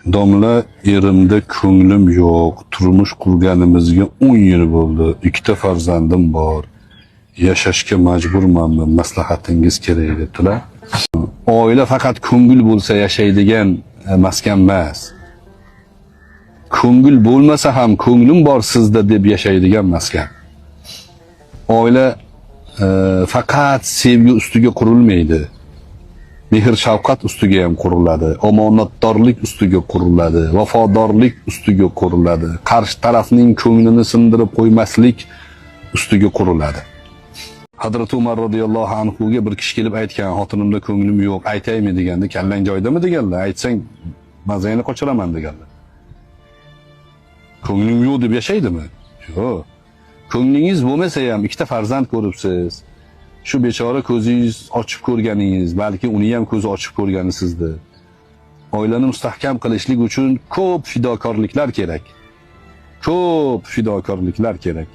Domla, erimda ko'nglim yo'q. Turmush qurganimizga 10 yil bo'ldi. Ikkita farzandim bor. Yashashga majburmanmi? Maslahatingiz kerak, debdilar. Oila faqat ko'ngil bo'lsa yashaydigan maskan emas. Ko'ngil bo'lmasa ham ko'nglim bor sizda deb yashaydigan maskan. Oila faqat sevgi ustiga qurilmaydi. Mehr shafqat ustiga ham quriladi, omonatdorlik ustiga quriladi, vafodorlik ustiga quriladi, qarshi tarafning ko'nglini sindirib qo'ymaslik ustiga quriladi. Hazrati Umar radhiyallohu anhu ga bir kishi kelib aytgan, xotinimda ko'nglim yo'q, aytaymi deganda, kallang joyidami deganlar, aytsang mazangni qochiraman deganlar. Ko'nglim yo'q deb yashaydimi? Yo'q. Ko'nglingiz bo'lmasa ham ikkita farzand ko'ribsiz. Shu bechora ko'zingiz ochib ko'rganingiz, balki uni ham ko'zi ochib ko'rgani sizni. Oilani mustahkam qilishlik uchun ko'p fidokorliklar kerak. Ko'p fidokorliklar kerak.